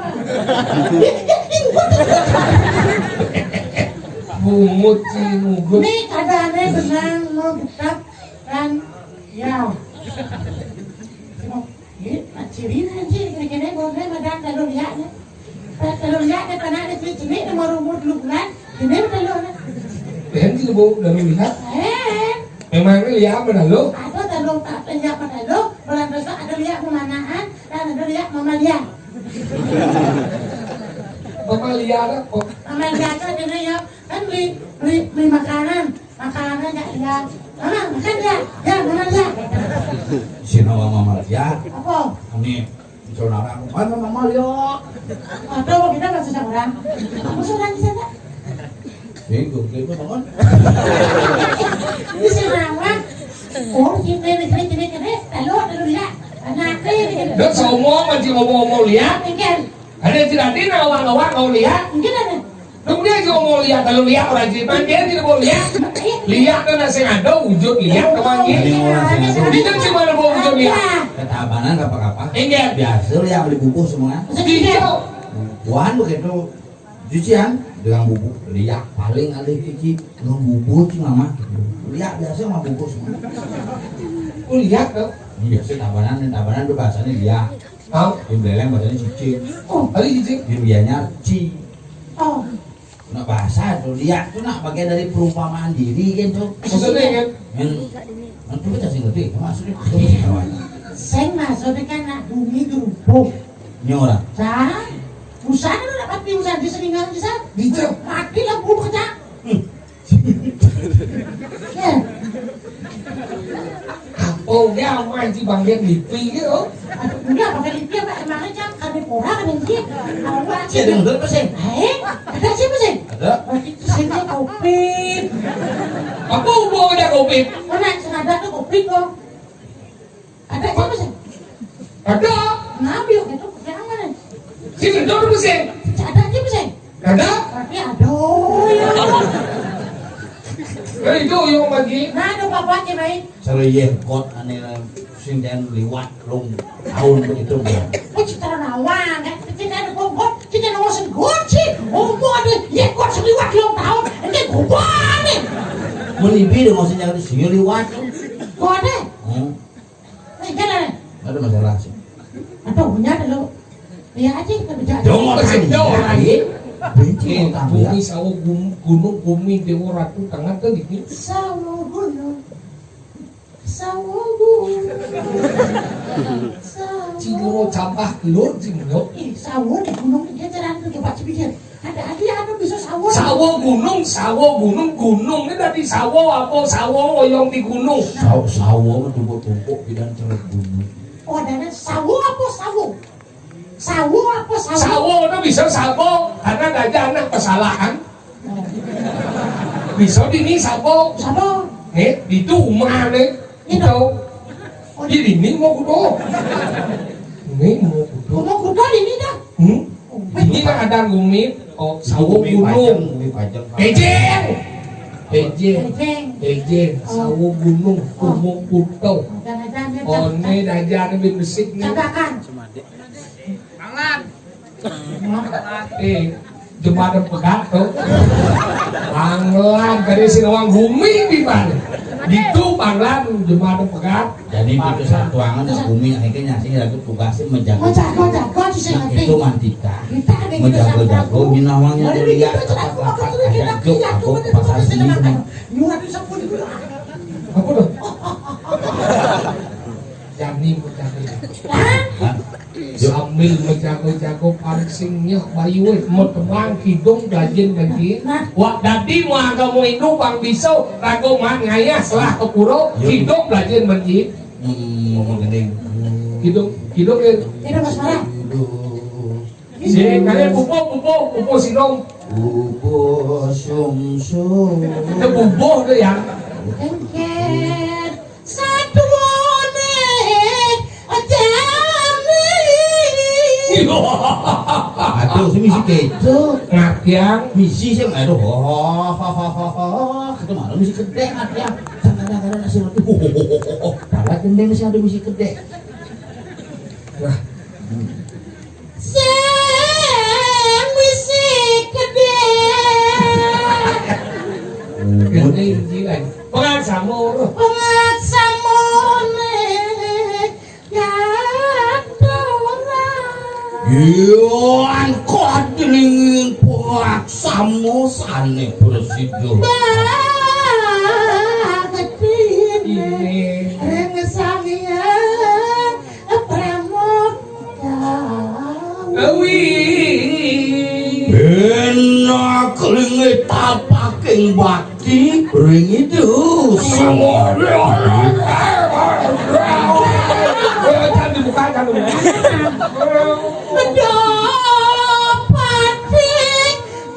Bungut sih, bungut. Nih, keadaannya benang, mau tetap, kan? Ya. Ih, ciri aja, kene-kene bone madan dalu liak ne. Dalu liak ne, panak ne, ciri-ciri ne, mau umur dulu bulan, ini udah lu ne. Ben, kita bawa dalu liak. Eh. Memang ini liak apa dalu? Ada dalu tak liak apa dalu, bulan besok ada liak pemanahan, dan ada liak mamalia. Mamalia apa? Mamalia itu adalah ya, kan beli, beli, beli makanan. Makanannya nggak lihat. Mama, makan ya? Ya, mama lihat. Sinawa mama lihat. Apa? Kami saudara, mana mama lihat? Ada, kita nggak susah orang. Kamu sudah di sana? Bingung, bingung banget. Ini sinawa. Oh, kita ini, kita ini, kita ini. Lalu, lalu lihat. Anak ini. Dan semua masih ngomong-ngomong lihat. Mikir. Ada si Radin awak-awak kau lihat? Mungkin ada. Dong dia juga mau lihat, kalau lihat orang Cileman, dia tidak mau lihat. Lihat kan sing ada wujud lihat temannya. Iya, iya, iya. Dia cuma ada mau wujud lihat. Ketabanan apa-apa. Enggak. Biasa lihat beli buku semua. Maksudnya? Dia. Bukan begitu. Cucian, dengan bubuk, liak paling alih cuci, dengan bubuk sih mama. Liak biasa sama bubuk semua. Ku liak tuh. Biasa tabanan, tabanan tuh bahasanya liak. Tahu? Yang beleng bahasanya cicing. Oh, tadi cicing. Yang bianya ci. Oh. Nah, bahasa tuh liak tuh, nah, bagian dari perumpamaan diri gitu. Maksudnya kan? Yang, yang tuh kita sih ngerti, maksudnya. Sing maksudnya kan nak bumi gerubuk. Nyora. Sah? Usah lu nak mati, usah di sini nggak bisa. Bisa. Mati lah bumi kecak. Hmm. Ya. Apa dia, apa sih bangkit lipi gitu? Aduh, udah pakai lipi apa? Emangnya cang kami pora kan yang dia? Apa sih? Ada yang bener apa sih? Eh, ada siapa sih? Ada. Berarti itu sih dia covid. Apa hubungannya covid? Mana yang sengaja tuh covid kok? Ada siapa sih? Ada. Ngambil gitu, jangan. Si Gendor apa sih? Ada siapa sih? Ada. Berarti ada. Ya. Eh, itu yang bagi. Nah, ada apa-apa aja, baik. Kalau iya, kot aneh sing dan liwat lung tahun begitu ya. Oh, citra nawan, ya. Citra ada kok, citra nawan sing got sih. Oh, mau ada, ya, kot sing liwat lung tahun. Ini gua nih. Mun ibi deh maksudnya ada sing liwat. Kok ada? Hmm. Eh, jangan. Ada masalah sih. Atau punya ada lo. Iya aja kita bicara. Dong, orang sing dong, orang. Benci Eh, mau tahu ya. Bumi, sawo, gum-, gunung, bumi, dewa, ratu, tengah tuh gini. Sawo gunung. Sawo gunung. Sawo. Cilo campah lur, cilo. Ih, sawo di gunung dia jalan tuh, coba dipikir. Ada, ada anu bisa sawo. Sawo gunung, sawo gunung, gunung ini tadi sawo apa? Sawo ngoyong di gunung. Sawo, sawo mah tumpuk-tumpuk pidan celek gunung. Oh, adanya sawo apa sawo? Sawo apa sawo? Sawo itu bisa sabo, karena ada anak kesalahan. Oh. Bisa dini sabo. Sabo. Nih, itu rumah nih. Itu. Itu. Oh, di dini mau kudu. Ini mau kudu. Mau kudu dini dah. Hmm? Ini kan ada gumi, oh, sawo gunung. Gumi pajang, gumi pajang. Ejeng. Ejeng. Ejeng. Ejeng. Oh. Sawo gunung, oh. Kumo kuto. Jangan-jangan dia Oh, dah, ini dah. Dajah ini bin besik nih. Cabakan. Mangan. Eh, jembatan pegat tuh. Panglan tadi si nawang gumi di mana? Itu panglan jembatan pegat. Jadi itu satuangan ya bumi akhirnya nyasi lagu tugasnya menjaga. Menjaga, jaga, sih, nah, ngerti. Itu mantita. Kita ada yang menjaga-jaga, minawangnya dari lihat tempat lapak ada jok, aku pasar sini semua. Nyurat di sepuluh itu. Apa tuh? Jani, jani. Hah? Sambil menjago-jago pancingnya, bayu, eh, mau tebang, kidung, gajin, gajin. Wak dadi, mau agak mau indung, bang biso, rago man ngayah, selah ke puro, kidung, gajin, gajin. Hmm, ngomong gending. Kidung, kidung, eh. Kidung, Mas Farah. Kidung. Si, kalian pupuh, pupuh, pupuh sidung. Pupuh sumsum. Itu pupuh tu ya. Engket satuane ajane. Aduh, si misi keco. Ngatiang. Misi sih, aduh, ho, ho, ho, ho, ho, ho. Itu malah misi kedek, ngatiang. Kadang-kadang nasi roti. Ho, ho, ho, ho, ho. Dapat gendeng sih ada misi kedek. Nah. Sing misi kedek. Ini jiran. Pengat samur. Pengat samune ya ora. Yo, angkot ning pengat samusane presido. Baketine ring sangya Pramodaya. Awi. Enak klingi tapaking bakti ring itu. Ayo, jangan dibuka, jangan dibuka. Bedopati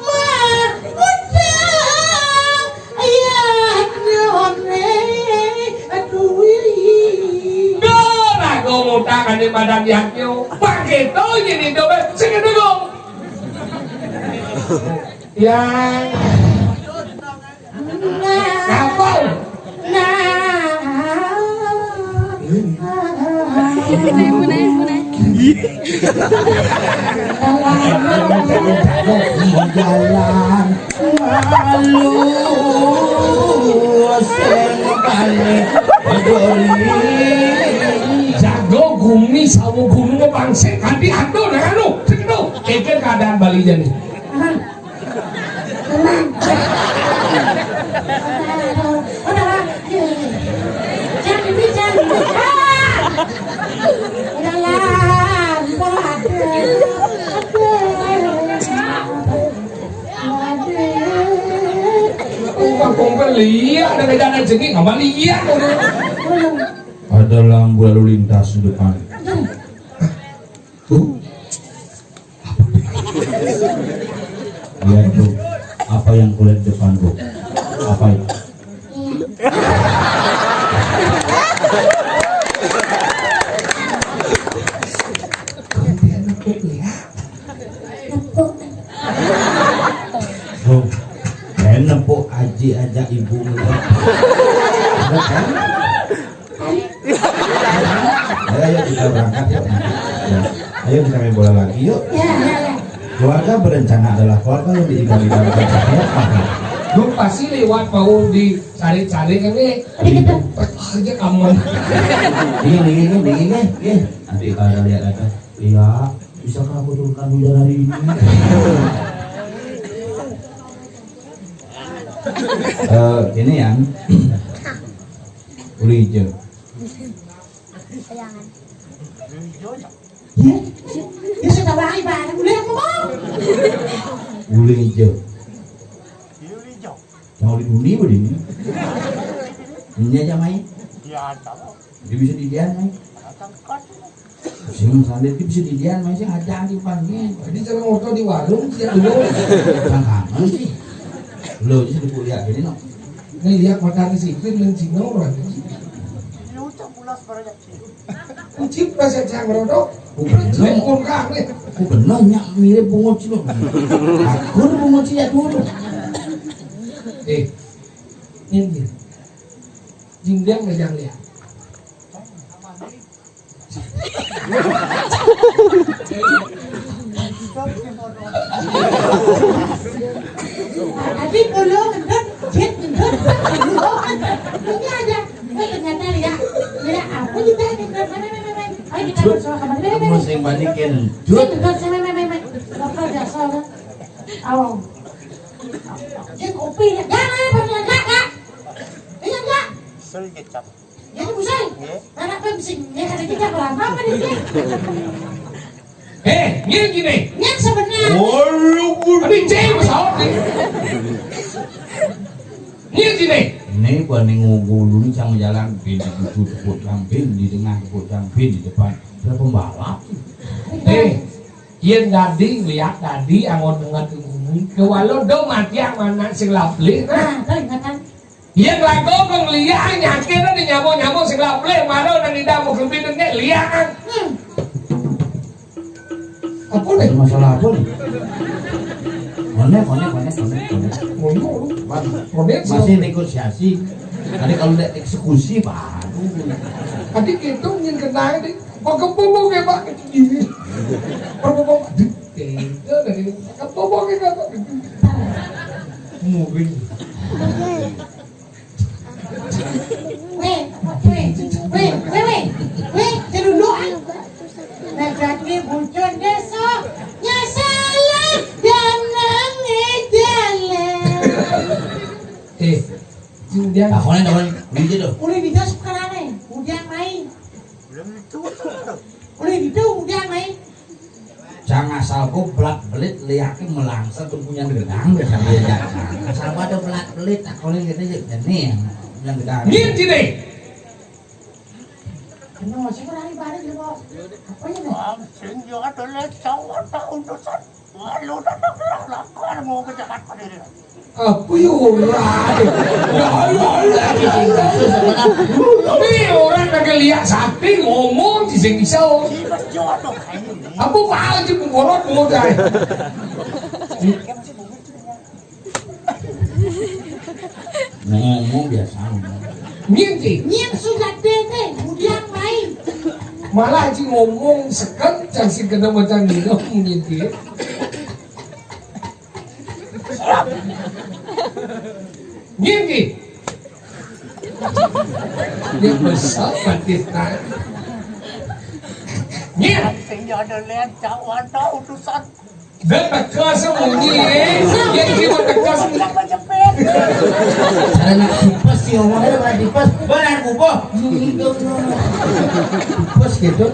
mah udang. Yadnyone duwi. Duh, raga ngutang ane badan yadnya. Bangkito yen itu be, sing itu, Gong. Ya. Nah. Apa? Nah. Meneh, meneh, meneh. Jalan malu sing balik dori. Jago gumi sawo gunung bangse adi ado nang anu. Cek tu. Keke keadaan Bali jani. Tenang. Udah, udah, udah. Jangan, jangan. Ah! Udahlah, udah, aduh. Aduh. Aduh. Kampung beli ada dana jengking, apa lihat? Ada lampu lalu lintas di depan. Tuh. Lihat tuh, apa yang kulihat depan tuh? Apa itu? Tuh, saya nepuk aji aja ibu ngeliat. Ada kan? Ayo, ayo kita berangkat yuk. Ya. Ayo kita main bola lagi yuk. Ya, ya, ya. Keluarga berencana adalah keluarga yang diidam-idamkan. Lu pasti lewat mau dicari-cari kan nih. Aja kamu. Ini, ini, ini, ini, ini. Nanti kalau lihat ada, iya, bisakah aku turunkan hujan hari ini? Eh, ini yang Uli ijo. Iya. Ya, saya tahu lagi, Pak. Boleh aku mau? Uli ijo. Mau dibuli apa ini? Ini aja main. Dia bisa didian main. Sing sambil itu bisa didian main sih ada di panggil. Jadi cara motor di warung sih dulu. Jangan sih. Lo sih kuliah gini no. Ini lihat mata sipit nang Cina orang. Kucing pas yang saya ngerodok. Kucing kurang nih. Aku bener nyak mirip bungo cilok. Aku bungo cilok dulu. Eh, ini dia. Jingdang megang dia. Tapi kalau gendut, jit gendut, ini aja. Eh, ternyata ya, ya aku juga gendut. Mana, mana, mana? Ayo kita bersama kamu. Mana, mana? Mau sing balikin. Jit gendut, mana, mana, mana? Bapak biasa, kan? Awal. Dia kopi, ya. Jangan, jangan, jangan. Iya, enggak? Kesel kecap. Ya, bukan. Nggih. Anak pemsing, ya, ada kita berapa apa nih, Cek? Eh, ini gini. Ini sebenarnya. Waduh, tapi Cek pesawat nih. Ini gini. Ini bukan yang ngulu nih sama jalan, bin di kutu tepuk jam, bin di tengah tepuk jam, bin di depan. Ada pembalap. Eh, yang tadi lihat tadi angon dengan ini ke walau do mati yang mana sing lapli. Nah, nah, ingatan. Yen lagu kok liak nyakit ade nyamuk-nyamuk sing laplek maro nang lidah mau kempit ne liak. Hmm. Apa nih? Masalah apa nih? Konek, konek, konek, konek, konek. Konek, konek. Masih negosiasi. Tadi kalau udah eksekusi baru. Tadi kita ingin kenal nih. Kok kebobok ya, Pak? Ini. Kebobok. Aduh, tega dari kebobok ya, Pak. Mobil. Weh, weh, weh, weh, weh, weh, celuluk, ah. Nah, jadi bujur desa, nyeselin, jangan ngejalan. Eh, udah. Takonin, takonin. Udah gitu. Udah gitu sekarang, eh. Udah main. Udah gitu, udah main. Jangan asal kok belak belit liakin melangsa tuh punya gedang deh sambil jajan. Asal ada belak belit tak boleh gitu aja. Ini yang punya gedang. Ngin sini. Kenapa sih orang ibadah gitu? Apa ya? Sing yo ada lek sawah tak urusan. Walu tak tak lakon mau ke Jakarta diri. Apa ya ora? Ya Allah, ya Allah. Tapi orang kagak lihat sapi ngomong di sing iso. Apa wae di pengkorot modal. Ngomong biasa. Ngomong. Nyien sih. Nyien sudah tete, kemudian main. Malah Aji ngomong seken, cang sing kena macam ni, munyin ki. Munyin ki. Dia besar batis tan. Nyin. Sing ada lihat cak warna utusan. Dia teka sembunyi, eh. Dia cuma teka sembunyi. Siapa jepit? Cara nak tipes si ngomongnya, mana tipes? Benar bubuh. Tipes gitu.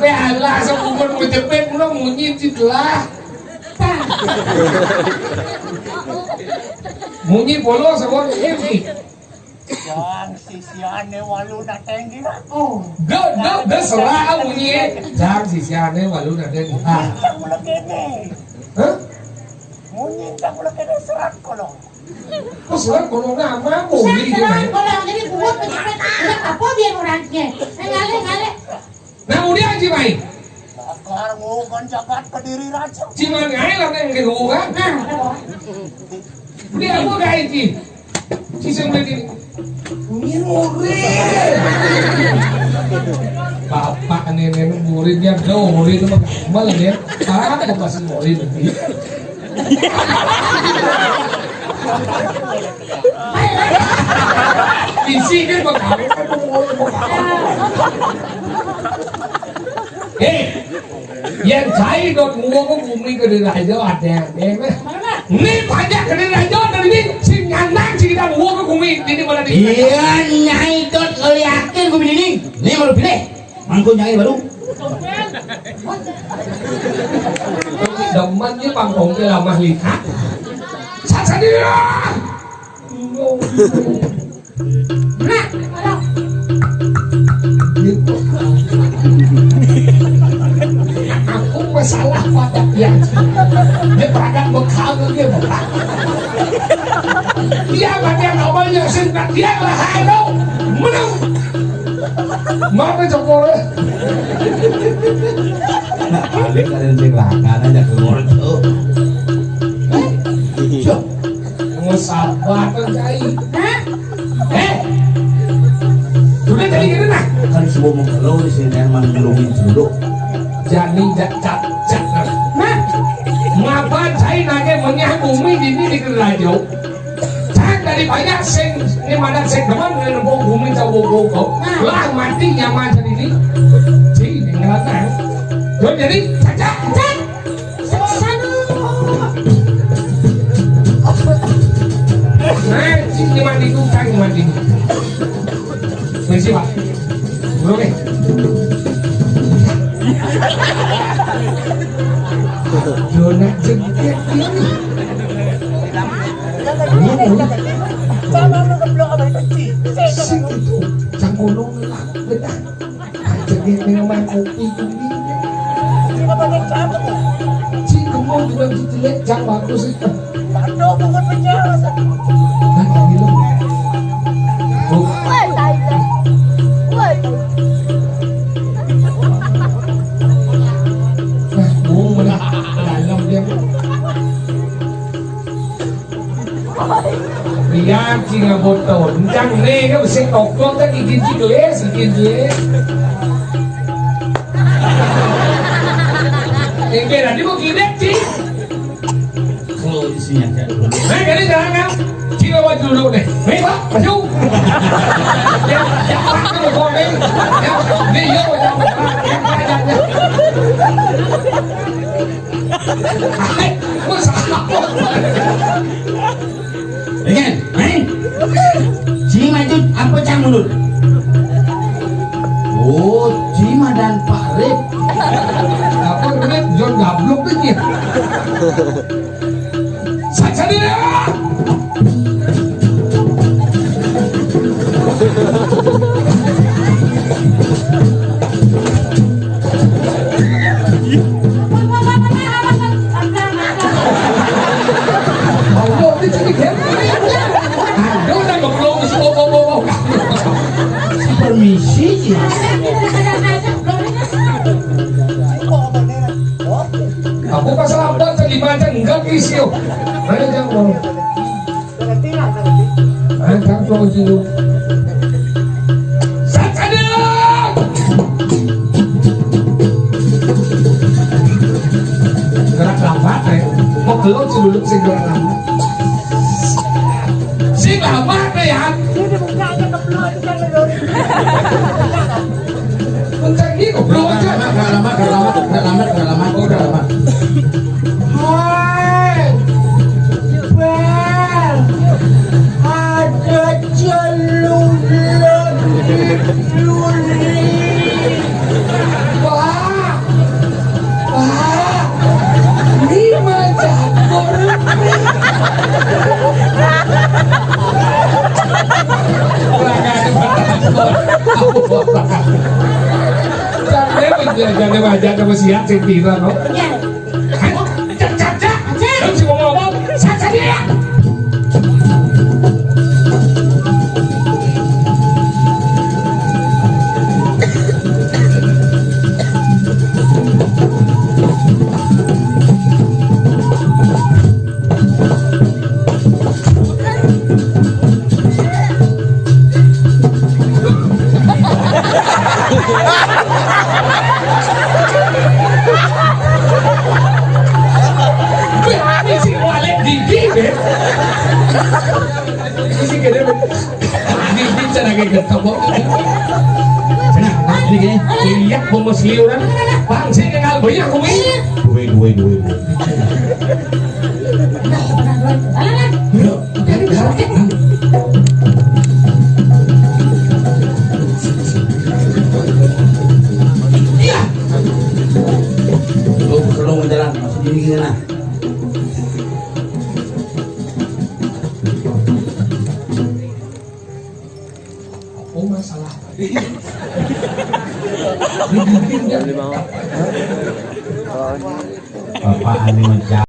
Be alah, sembunyi menjepit, mula munyi di telah. Munyi polos, apa munyi? Jang sisiane walu nateng diraku. Ge, ge, ge, serah munyi. Jang sisiane walu nateng diraku. Jang mula kene. Hah? Munyi jang mula kene serat kolong. Kok serat kolong nama munyi? Serat kolong, jadi buat penyakit. Udah apa biar orangnya? Ngale, ngale. Nah, udah Aji mai. Bakar ngukan jagat Kediri Raja. Cuma ngai lah neng ke ngukan. Nah, ada orang. Udah aku dah Aji. Sisa mulai gini. Ini murid. Bapak nenek murid dia ada murid itu mah gamal ya. Apa masih murid nanti? Isi dia bakal. Eh, yang cai dot nguwa ko gumi ke diraja ada yang, eh, meh. Ni pajak ke diraja dari ni, si nyandang si kita nguwa ko gumi, ini mana di. Iya, nyai dot ngeliatin gumi ini. Ni baru pilih. Mangkuk nyai baru. Demen dia pangkongnya lamah lihat. Sasa dia. Nah, kalau gitu. Aku masalah pada dia. Dia pada bekal dia bekal. Dia pada namanya sing dia lah, aduh, menang. Mana cokor? Nah, paling ada yang sing lakan aja keluar tuh. Cok. Mau sabar kan, Cai? Hah? Eh? Sudah jadi gitu nah. Kan semua mengkelau di sini emang ngelungin dulu. Jadi jak jak jak. Nah, ngapa Cai nage menyah bumi ini di Gelajo? Cak dari banyak sing ini mana sing demen dengan bau bumi tahu bau bau. Nah. Lah mati nyaman jadi ini. Cai ini ngelatang. Tuh jadi cak cak. Nah, sini mandi tukang mandi. Misi, Pak. Bro, eh. Donat jengket ini. Ini, ini. Sama lu keblok abang kecil. Sing itu, cangkolong lah, bedah. Jadi ning omahe kopi kuwi. Iki apa nek kamu? Cik kemon dengan didelek jang bagus iki. Tando bungut penjara. Nah, ini lho. Oh. Woi, tai. Woi. Nah, oh, malah dalam dia. Biar cing aboto, encang ne kan besi tokok kan izin cing les, izin cing. Engke nanti mau kinek cing. Kalau isinya kayak dulu. Nah, jadi jangan kan, cing bawa dulu deh. Nih, Pak, maju. Ya, ya, Pak, kan mau kopi. Ya, nih, yo, ya, Pak, ya, Pak, ya, ya. Hai, mau salah. Dengan, main. Cing maju, apa cang mundur? Oh, cing mah dan Pak Rip. Apa Rip? John Gablok tuh, Cing. Saja dia. Permisi, ya. Aku pas lapor tadi macam enggak isi. Mana jam mau? Angkat dua kilo. Sakade! Sing lama. Sing lama téh ya. Dia dibuka aja keblok itu kan, Lur. Bentar ini keblok aja. Nggak lama, nggak lama, nggak lama, nggak lama, nggak lama. Oh, udah lama. Hai. Bel. Ada celuluk di duri. Wah. Wah, ini mah campur. Jangan, jangan, jangan, jangan, siap, sing pira, no? Iya. Cak, cak, cak. Cak. Lu si ngomong apa? Cak, cak, dia. Berani si walek gigi, deh. Ini sih kayaknya Di, di, cara kayak gitu, kok. Nah, ini gini, lihat bungkus liuran. Bang, saya kenal banyak, Umi. Duwe, duwe, duwe, duwe. Yuk, dari belakang. Iya. Lu, lu jalan, masuk gini, gini, nah. Apa masalah? Bapak anu mencari